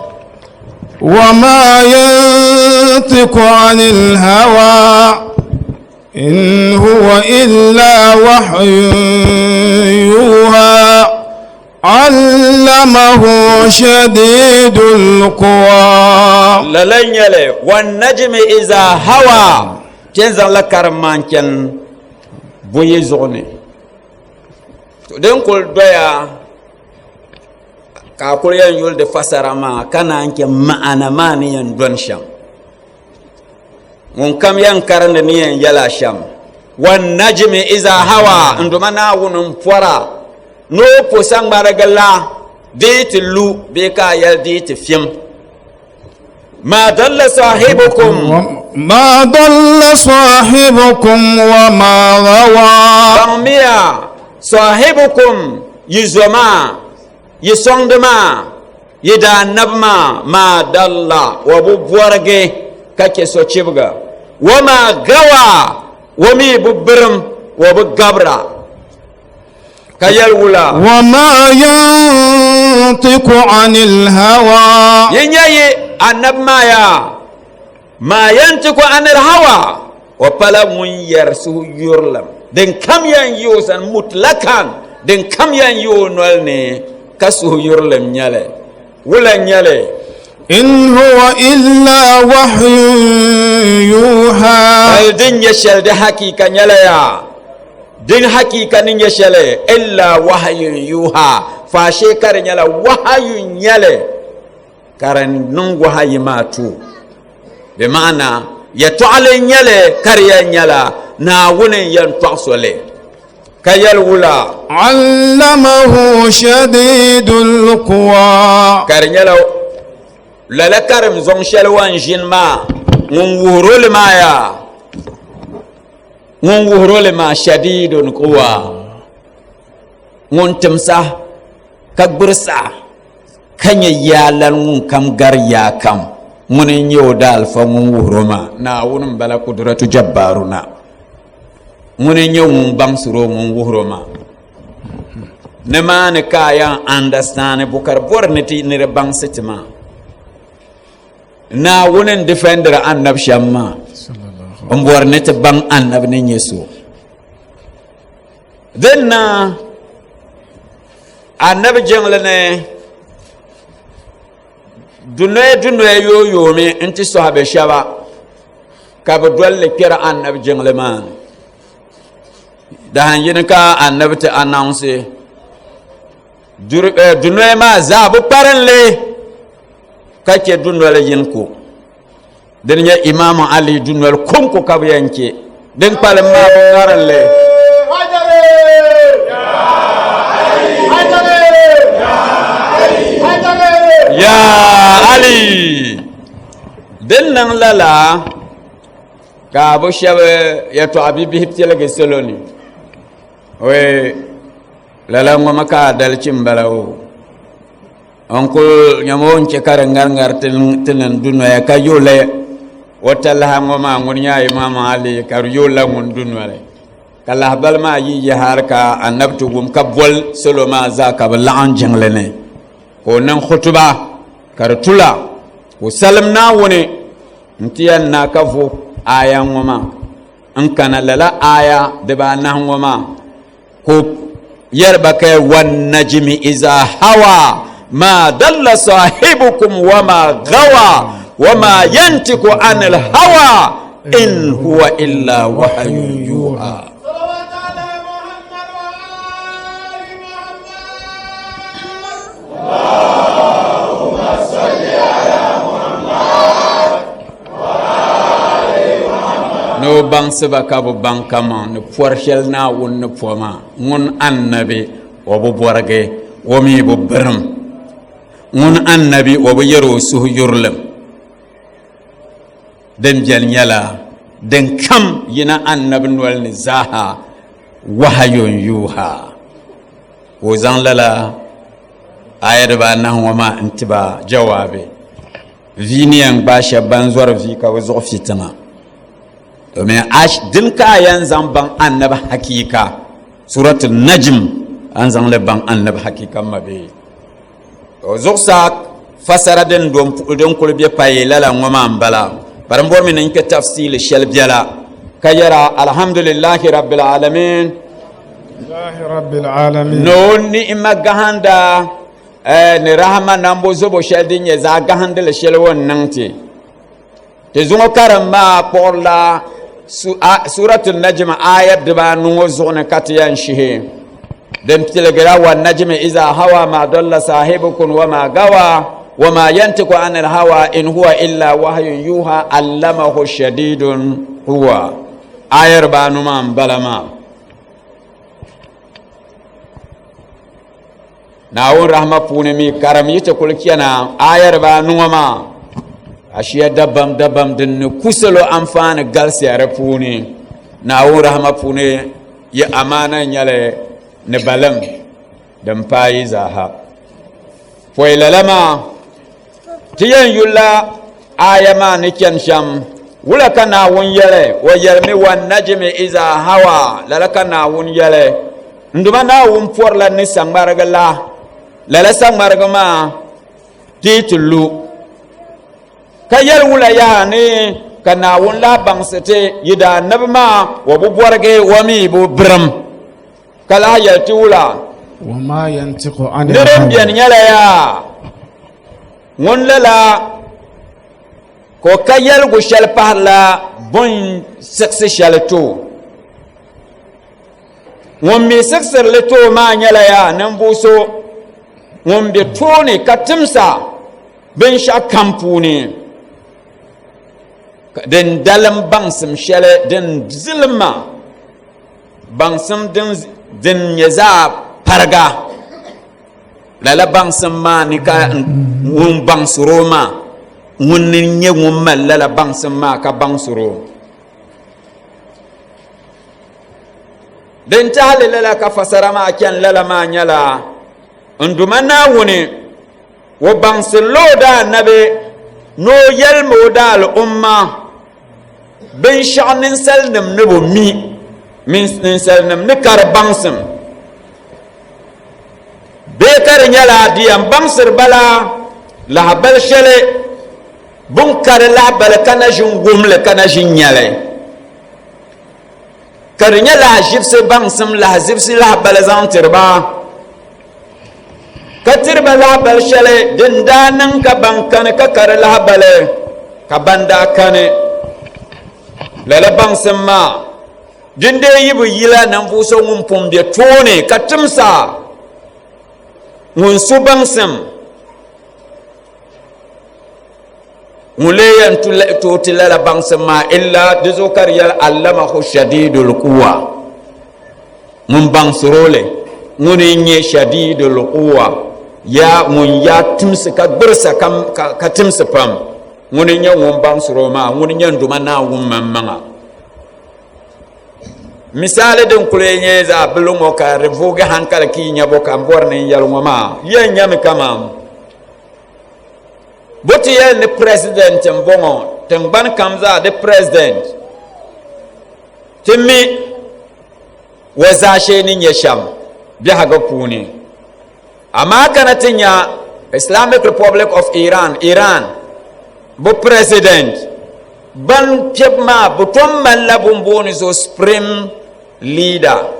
وما ينطق عن الهوى إن هو إلا وحي يوحى علمه شديد القوى. Lala n nyɛli wan najmi iza hawa kpɛ zaŋla karim maa n chɛni buyi zuɣu ni to din kuli doya ka a kuli yɛn yuli di fasara maa ka naan chɛ ma'ana maa ni yɛn doni shɛm ŋun kam yɛn karindi ni yɛn yɛla shɛm wan najmi iza hawa n duma Naawuni n pɔra ni o po saŋmarigi la di yi ti lu bee ka a yɛli di yi ti fim ma dalla sahibukum ما ضل صاحبكم وما غوى baŋmiya sahibukum yi zo maa yi sɔŋdi maa yi daannabi maa ma dalla wa bi bɔrigi ka chɛ so chibiga wa ma gawa wa mi bi birim wa bi gabira ka yɛli wula وما ينطق عن الهوى yi nyɛ yi annabi maa yaa ma yantiku anil hawa wa pala ŋun yɛri suhu yurilim din kam yɛn yi o sani mutlakan din kam yɛn yi o noli ni ka suhu yurilim nyɛli wula nyɛli إن هو إلا وحي يوحى bal din nyɛ shɛli di hakika nyɛla yaa din hakika ni nyɛ shɛli illa wahayun yuha faashee ka di nyɛla wahayun nyɛli ka di niŋ wahayi maa tu bi maana yɛtɔɣali n nyɛli ka di yɛn nyɛla Naawuni n yɛn tɔɣiso li ka yɛli wula علمه شديد القوى ka di nyɛla lala karim zɔŋ shɛli wa n ʒini maa ŋun wuhiro li maa yaa ŋun wuhiro li maa shadidun quwa ŋun timsa ka gbirisa ka nyɛ yaalan ŋun kam gari yaa kam ŋuni n nyɛ o daalifa ŋun wuhiro maa Naawuni n bala kudratu jabbaruna ŋuni n nyɛ ŋun baŋsiro ŋun wuhiro maa nimaani ka a yɛn understand bukari bɔri ni ti ni di baŋsi ti maa Naawuni n defendiri annabi shɛm maa n bɔri ni ti baŋ annabi ni nyɛ so din na annabi jiŋli ni dunoya dunoya yooyoomi n ti sɔhibi shɛba ka bi dolli kpɛri annabi jiŋli maa ni dahin yini ka annabi ti announce dunoya maa zaa bi kparinli ka chɛ dunoli yini ko din nyɛ Imaamu Ali dunoli konko ka bi yɛn chɛ din kpalim maa bi ŋarinli. Ya Ali! Din niŋ lala ka bɛ shɛba yɛtɔɣa bibihi piligi salo ni oi lala ŋɔ mi ka adalichi m-bala o n kuli nyama o ni chɛ ka di ŋari ŋari ti niŋ dunoya ka yola o talahi ŋɔ maa ŋuni nyɛ Imam Ali ka di yola ŋun dunoli Ka lahabali maa yi yi hali ka anabi ti wum ka boli salo maa zaa ka bi laɣim jiŋli ni ka o niŋ khutuba ka di tula ka o salim Naawuni n-ti yɛn na ka vo aaya ŋɔ maa n kana lala aaya dibaanahi ŋɔ maa ka o yɛri ba ka wannajimi iza hawa ma dalla sahibukum wama gawa wama yantiku anil hawa in huwa illa wahayun yuha. Ni o baŋsi ba ka bi baŋ kaman ni pɔri shɛli Naawuni ni pɔ maa, ŋun annabi o bi bɔrigi, o mi bi birim. Ŋun annabi o bi yɛri o suhu yurilim. Din beni nyɛla din kam yina annabi noli ni zaaha wahayun yuha. Ka o zaŋ lala aya dibaanahi ŋɔ maa n-ti ba jawaabi. Vi ni yɛn gbaai shɛba ban zɔri vi ka bɛ zuɣu fi tiŋa. Domin din ka a yɛn zaŋ baŋ annabi hakiika, Suratul Najm, a ni zaŋ li baŋ annabi hakiika ma bee? To zuɣusaa fasara din do din kuli be payi lala ŋɔ maa m-bala. Bari m bɔrimi ni n kpe tafsiili shɛli biɛla ka yɛra alhamdulillahi rabbil alamin ni o ni'ima gahinda ni rahama nambo zobo shɛli din nyɛ zaɣ gahindili shɛli o ni niŋ ti. Ti zuŋɔ karim maa kpuɣirila Suratul Najm aya dibaanu ŋɔ zuɣu ni ka ti yɛn shihi. Din piligira wa najmi iza hawa ma dalla sahibukum wa ma gawa wa ma yantiku anil hawa in huwa illa wahyun yuha allamahu shadidun quwa. Ayar baanu maa n-bala maa. Naawuni rahama puuni mi karim yi ti kuli chana aya dibaanu ŋɔ maa ashiya dabam dabam din ni ku salo anfaani galisiya di puuni. Naawuni rahama puuni yi amaana n-nyɛli ni balim din paai yi zaaha. Pɔi lala maa ti yɛn yulila aya maa ni chani shɛm. Wula ka Naawuni yɛli? O yɛlimi, Wannajmi iza hawa, lala ka Naawuni yɛli. N Duuma Naawuni pɔrila ni saŋmarigi la, lala saŋmarigi maa ti ti lu. Ka yɛli wula yaha ni ka Naawuni lahi baŋsi ti yi daannabi maa o bi bɔrigi o mi bi birim. Ka lahi yɛli ti wula ni din beni nyɛla yaa ŋun lala ka o ka yɛligu shɛli pahirila bun siɣisi shɛli ti o. Ŋun mi siɣisiri li ti o maa nyɛla yaa ninvuɣ so ŋun be tooni ka timsa binshɛɣu kam puuni, din dalim baŋsim shɛli din zilimma, baŋsim din nyɛ zaɣ pariga. Lala baŋsim maa ni ka ŋun baŋsiri o maa ŋun ni nyɛ ŋun mali lala baŋsim maa ka baŋsiri o. Din tahili lala ka fasara maa chani lala maa nyɛla n Duuma Naawuni o baŋsirila o daannabi ni o yɛlimi o daal'umma binshɛɣu ninsalinim ni bi mi mini ninsalinim ni ka di baŋsim bee ka di nyɛla di yɛn baŋsiri ba la lahabali shɛli bɛ ni ka di lahabali ka na ʒin wum li ka na ʒin nya li. Ka di nyɛ lahaʒibisi baŋsim lahaʒibisi lahabali zaŋ tiri ba, ka tiri ba lahabali shɛli din daa niŋ ka ban kani ka ka di lahabali ka ban daa kani. Lala baŋsim maa din dee yi bi yila ninvuɣ so ŋun pun be tooni ka timsa ŋun su baŋsim. Ŋun lee yɛn tooi ti lala baŋsim maa illa di zuɣu ka di yɛli allamahu shadidul quwa, ŋun baŋsiri o li ŋuni n-nyɛ shadidul quwa. Ya ŋun ya timsi ka gbirisa ka timsi pam, ŋuni n-nyɛ ŋun baŋsiri o maa, ŋuni n-nyɛ n Duuma Naawuni maŋmaŋa. Misali din kuli nyɛ zaɣ bili ŋɔ ka di vuugi hankali ka yi nya bo ka n bɔri ni n yɛli ŋɔ maa, yɛn nyɛmi kaman bo ti yɛli ni president n bɔŋɔ, tiŋgbani kam zaa di president ti mi o zaashee ni nyɛ shɛm biɛhigu puuni. Amaa kana ti nya Islamic Republic of Iran, Iran, bɛ president ban kpɛbu maa bɛ tom malila bɛ booni so supreme leader.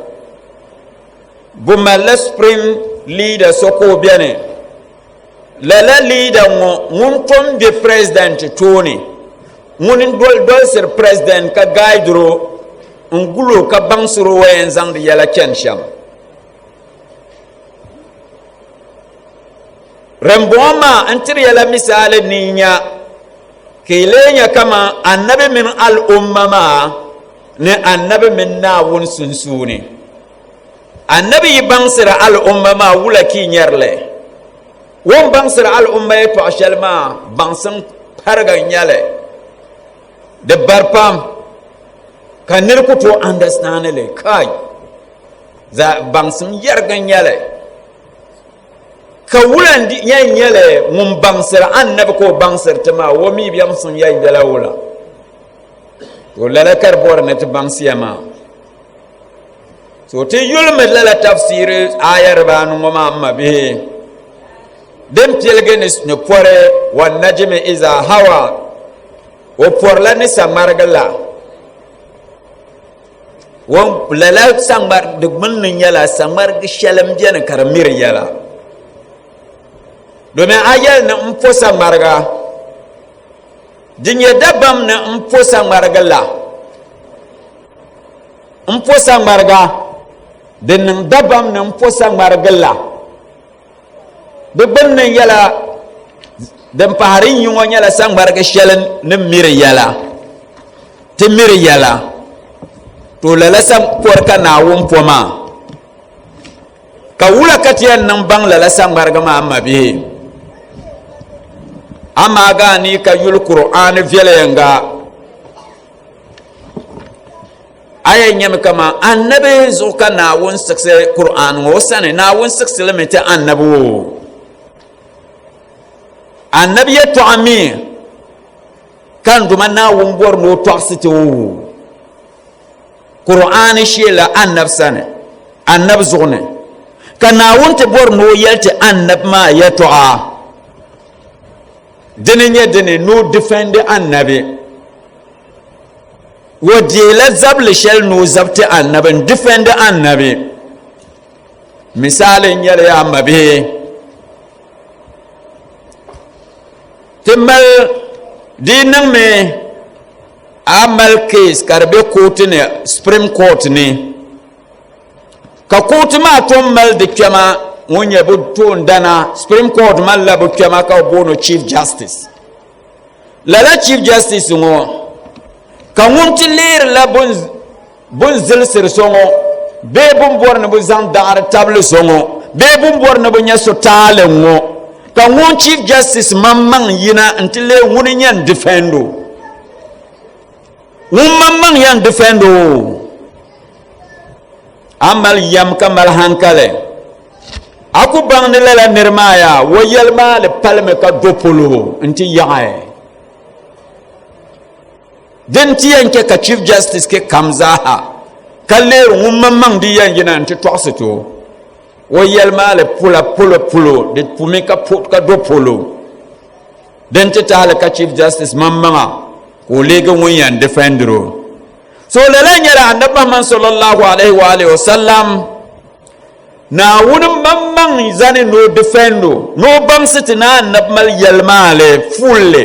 Bɛ malila supreme leader so ka o beni. Lala leader ŋɔ ŋun tom be president tooni, ŋuni n-dolisiri president ka guide o n-guli o ka baŋsiri o o yɛn zaŋdi yɛla chani shɛm. Dimbɔŋɔ maa n tiri ya la misaali ni yi nya ka yi lee nya kaman anabi mini al'umma maa ni anabi mini Naawuni sunsuuni. Anabi yi baŋsiri al'umma maa wula ka yi nyari li? O ni baŋsiri al'umma yɛtɔɣ shɛli maa baŋsim pariga n-nyɛ li. Di bari pam ka nir ku tooi understand li. Kai! Za baŋsim yɛrigi n nyɛli ka wula n yɛn nyɛli ŋun baŋsiri annabi ka o baŋsiri ti maa o mi biɛŋsim yɛn bɛla wula to lala ka di bɔri ni ti baŋsiya maa so ti yulimi lala tafsiri aya dibaanu ŋɔ maa m ma bihi din piligi ni pɔri wa najimi iza hawa o pɔrila ni saŋmarigi la Lala saŋmar di gbunni nyɛla saŋmarigi shɛli n biɛni ka di miri yɛla domin a yɛli ni n po saŋmariga di nyɛ dabam ni n po saŋmarigi la n po saŋmariga di niŋ dabam ni n po saŋmarigi la di gbunni nyɛla din pahari yi ŋɔ nyɛla saŋmarigi shɛli ni miri yɛla ti miri yɛla to lala pɔri ka Naawuni po maa ka wula ka ti yɛn niŋ baŋ lala saŋmarigi maa m mabihi amaa gaa ni ka yuli Kur'aani viɛlɛŋga A yɛn nyɛmi kaman Annabi zuɣu ka Naawuni siɣisi Kur'aan ŋɔ o sani. Naawuni siɣisi li mi ti Annabi o. Annabi yɛtɔɣa mi ka n Duuma Naawuni bɔri ni o tɔɣisi ti o. Kur'aani sheela Annabi sani, Annabi zuɣu ni. Ka Naawuni ti bɔri ni o yɛli ti Annabi maa yɛtɔɣa. Dini nyɛ dini ni o defend Annabi. O deela zabili shɛli ni o zabiti annabi n difɛndi annabi. Misaali n nyɛli yaa mabihi ti mali di niŋmi a mali case ka di bɛ kootu ni supreme court ni ka kootu maa tom mali di kpɛma ŋun nyɛ bi toondana supreme court malila bi kpɛma ka bi booni chief justice Lala Chief Justice ŋɔ ka ŋun ti leerila bun zilisiri so ŋɔ bee bun bɔri ni bɛ zaŋ daɣiri tabili so ŋɔ bee bun bɔri ni bɛ nya so taali ŋɔ ka ŋun Chief Justice maŋmaŋ yina n-ti lee ŋuni yɛn defend o. Ŋun maŋmaŋ yɛn defend o. A mali yɛm ka mali hankali. A ku baŋ ni lala nir maa yaa, o yɛlimaali palimi ka do polo nti yaɣi. Din ti yɛn chɛ ka Chief Justice kɛ kam zaaha ka leeri ŋun maŋmaŋ di yɛn yina nti tɔɣisi ti o, o yɛlimaali pula polo polo, di pumi ka do polo. Din ti tahili ka Chief Justice maŋmaŋa ka o leegi ŋun yɛn defend o. So lala nyɛla Annabi Muhammad sallallahu alaihi wa alihi wasallam Naawuni maŋmaŋ zani ni o defend o, ni o baŋsi ti ni Annabi mali yɛlimaali fulli.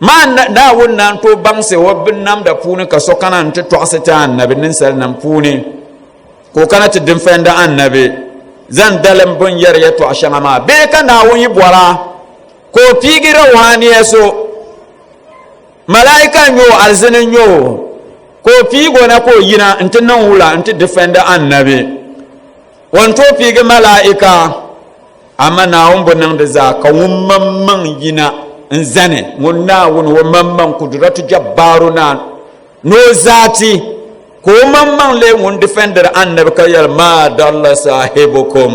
Maa Naawuni naan tooi baŋsi o binnamda puuni ka so kana nti tɔɣisi ti Annabi ninsalinim puuni ka o kana ti defend Annabi zaŋ dalim bɛ ni yɛri yɛtɔɣ shɛŋa maa bee ka Naawuni yi bɔra ka o piigi rawhaniya so Malaika n-nyɛ o, alizini n-nyɛ o, ka o piigi o na ka o yina nti niŋ wula nti defend Annabi. O ni tooi piigi malaika, amaa Naawuni bi niŋdi zaa ka ŋun maŋmaŋ yina n-zani ŋun Naawuni o maŋmaŋ Kudratu Jabbaaru Naa ni o zaati ka o maŋmaŋ leei ŋun difɛndiri Annabi ka yɛli, Maa dalla saahibukum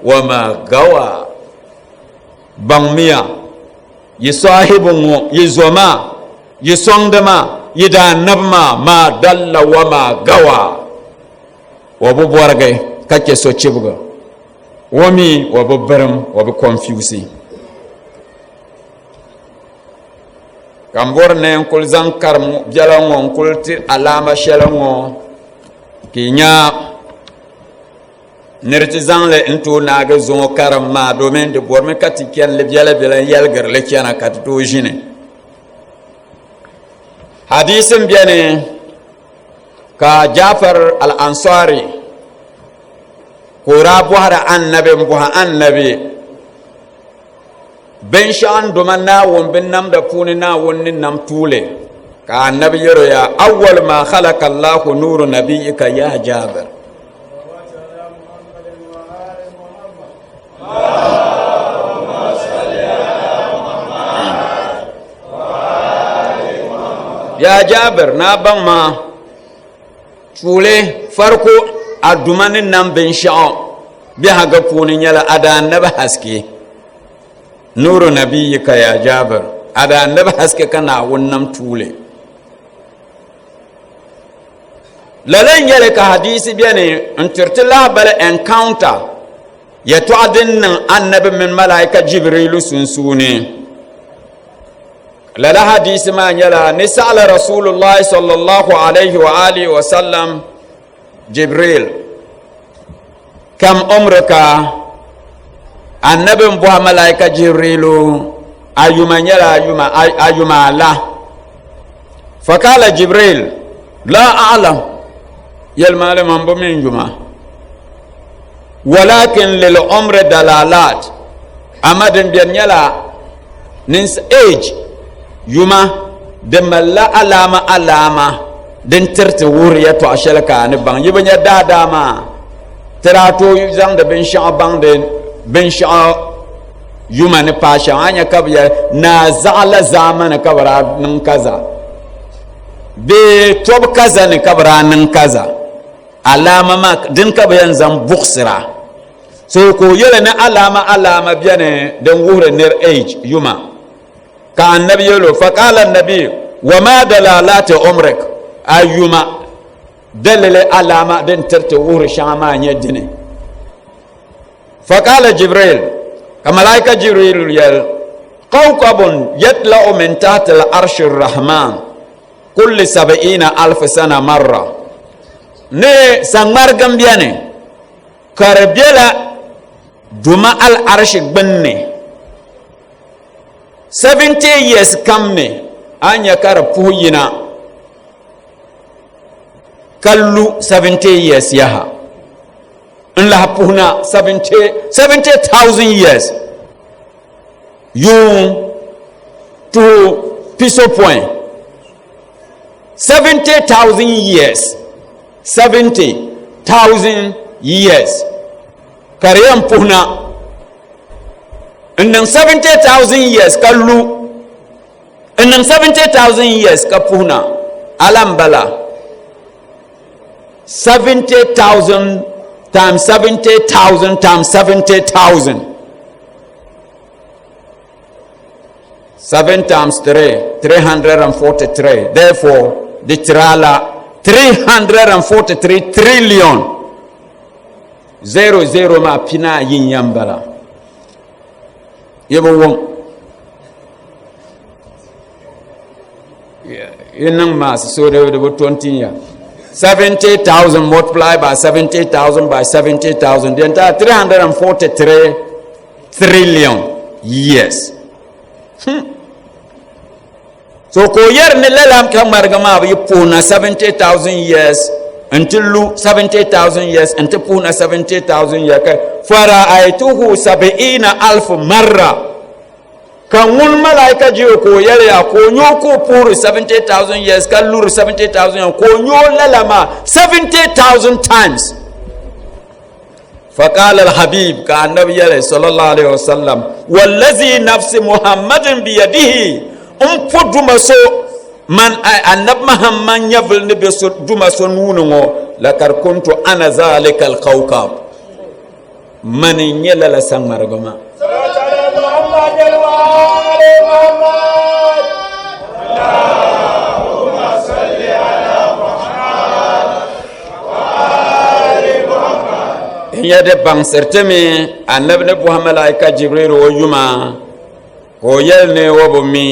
wa maa gawa. Baŋmiya, yi saahibu ŋɔ, yi zo maa, yi sɔŋdi maa, yi daannabi maa, maa dalla wa maa gawa. O bi bɔrigi ka chɛ so chibiga. O mi o bi birim, o bi kɔnfiusi. Ka m bɔri ni n kuli zaŋ karim biɛla ŋɔ n kuli ti alaama shɛli ŋɔ ka yi nya ni di ti zaŋli n tooi naagi zuŋɔ karim maa domin di bɔrimi ka ti chani li biɛla biɛla n yɛligiri li chana ka ti tooi ʒini. Hadiisi m beni Ka Jafar al-Ansari ka o daa bɔhiri Annabi m-bɔhi Annabi, Binshɛɣu n-doma Naawuni binnamda puuni Naawuni ni nam tuuli? Ka Annabi yɛl o ya, Awwalu ma khalaqa Allahu nuuru nabiyyika ya Jabir. Ya Jabir, naa baŋ ma tuuli fariko a duma ni nam binshɛɣu biɛhigu puuni nyɛla a daannabi haske nuuru nabiyika ya Jabir, a daannabi haske ka Naawuni nam tuuli. Lala n-nyɛli ka hadiisi beni n-tiri ti lahabali encounter yɛtɔɣa din niŋ Annabi mini Malaika Jibrilu sunsuuni. Lala hadiisi maa nyɛla ni saɣila Rasulullahi sallallahu alayhi wa alihi wa sallam Jibril kam umrika Annabi m-bɔhi Malaika Jibrilu a yuma nyɛla a yuma ala fakala Jibril la a'lam yɛlimaŋli man bi mi n yuma walakin lil umri dalalat ama din beni nyɛla nins age yuma di malila alaama alaama din tiriti wuhiri yɛtɔɣa shɛli ka a ni baŋ yi bi nya daadaa maa ti daa tooi zaŋdi binshɛɣu baŋdi binshɛɣu yuma ni paai shɛm a nya ka bi yɛli naa zaɣa la zaamani ka bi daa niŋ kaza bee tɔbu kaza ni ka bi daa niŋ kaza alaama maa din ka bi yɛn zaŋ buɣisira so ka o yɛli ni alaama alaama bɛni din wuhiri nir age yuma ka annabi yɛli o faqala nabi wa ma dalalati umrik a yuma dalili alaama din tiriti wuhiri shɛŋa maa nyɛ dini Faqala Jibril, ka malaika Jibril yɛli, Kawkabun yatla'u min tahti al-arshi ar-rahman kulli sab'ina alf sana marra. Ni saŋmarigi m-beni ka di bela duma al-arshi gbunni 70 years kam ni a nya ka di puhi yina ka lu 70 years yaha. N lahi puhina 70,000 years yuun tuhu pisopɔin 70,000 years 70,000 years ka di yɛn puhina n niŋ 70,000 years ka lu n niŋ 70,000 years ka puhina ala n bala 70,000 times 70,000 times 70,000. 7 times 3, 343. Therefore, the tirala 343 trillion. 0 0 ma pina yin yambala. Yebo wom. Yi niŋ maasi so di bi to n-tin ya 70,000 multiplied by 70,000 by 70,000 the entire 343 trillion years. So ka o yɛri ni lala ka ŋmarigi maa bi yi puhina 70,000 years n-ti lu 70,000 years n-ti puhina 70,000 years ka faraaituhu sabiina alfu marra. Ka ŋun malaika je ka o yɛli ya ka o nya o ka o puhiri 70,000 years ka luri 70,000 years ka o nya o lala maa 70,000 times. Faqala al-habib, ka annabi yɛli sallallahu alaihi wasallam, wallazi nafsi Muhammadin biyadihi, n po duma so man annabi Muhammad nyɛvili ni be so duma so nuuni ŋɔ, lakad kuntu ana zalika al-kawkab, mani n nyɛ lala saŋmarigi maa. N yɛ di baŋsiri ti mi anabi ni bɔhi malaika Jibril o yuma ka o yɛli ni o bi mi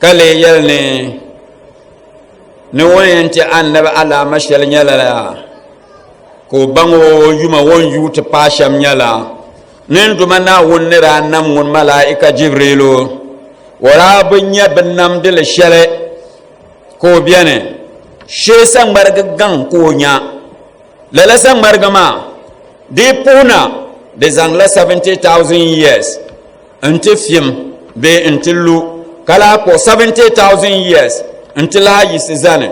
ka lee yɛli ni ni o ni yɛn ti anabi alaama shɛli nyɛla la ka o baŋ o yuma o ni yuui ti paai shɛm nyɛla ni n Duuma Naawuni ni daa nam ŋun malaika Jibrilu o daa bi nya binnamdili shɛli ka o beni shee saŋmarigi gaŋ ka o nya lala saŋmarigi maa di yi puhi na di zaŋla 70,000 years n-ti fim bee n-ti lu ka lahi kpuɣi 70,000 years n-ti lahi yiɣisi zani.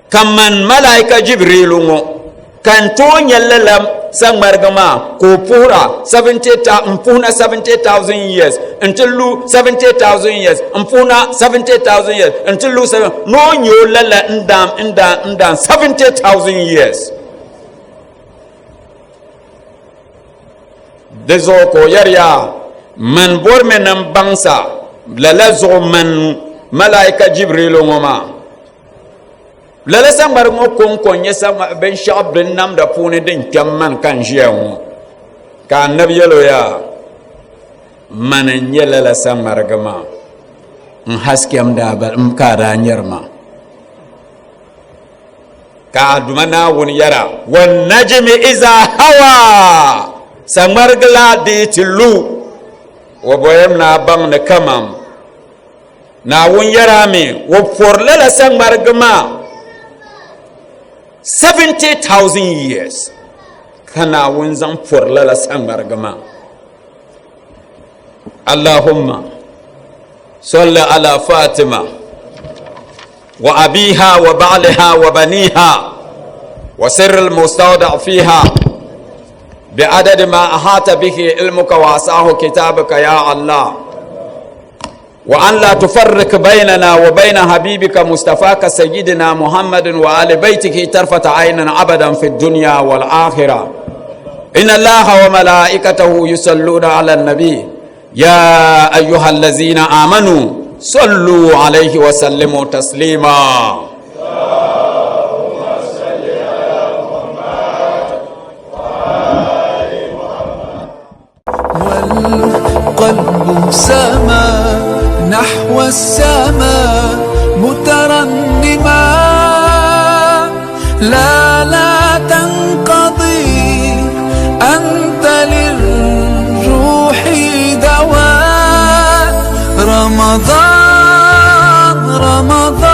Ka man malaika Jibrilu ŋɔ ka n tooi nya lala saŋmarigi maa ka o puhira m puhina 70,000 years n-ti lu 70,000 years m puhina 70,000 years n-ti lu ni o nya o lala n-daan n-daan n-daan 70,000 years. Di zuɣu ka o yɛri ya, Man bɔrimi ni m baŋsa lala zuɣu man malaika Jibrilu ŋɔ maa. Lala saŋmarigi ŋɔ kɔŋko n-nyɛ binshɛɣu binnamda puuni din kpɛm man ka n ʒiya ŋɔ. Ka Annabi yɛl o yaa, Mani n-nyɛ lala saŋmarigi maa, n haskɛm daa ka a daa nyari ma. Ka a Duuma Naawuni yɛra, Wannajimi iza hawa, saŋmarigi la di ti lu, o bɔyam ni a baŋ ni kaman Naawuni yɛra mi, o pɔri lala saŋmarigi maa 70,000 years ka Naawuni zaŋ pɔri lala saŋmarigi maa. Allahumma salli ala Fatima wa abiha wa ba'liha wa baniha wa sirri al-mustawda' fiha بعدد ما أحاط به علمك وعصاه كتابك يا الله وأن لا تفرق بيننا وبين حبيبك مصطفاك سيدنا محمد وآل بيته طرفة عين أبدا في الدنيا والآخرة إن الله وملائكته يصلون على النبي يا أيها الذين آمنوا صلوا عليه وسلموا تسليما والقلب سما نحو السماء مترنما لا لا تنقضي أنت للروح دواء رمضان رمضان.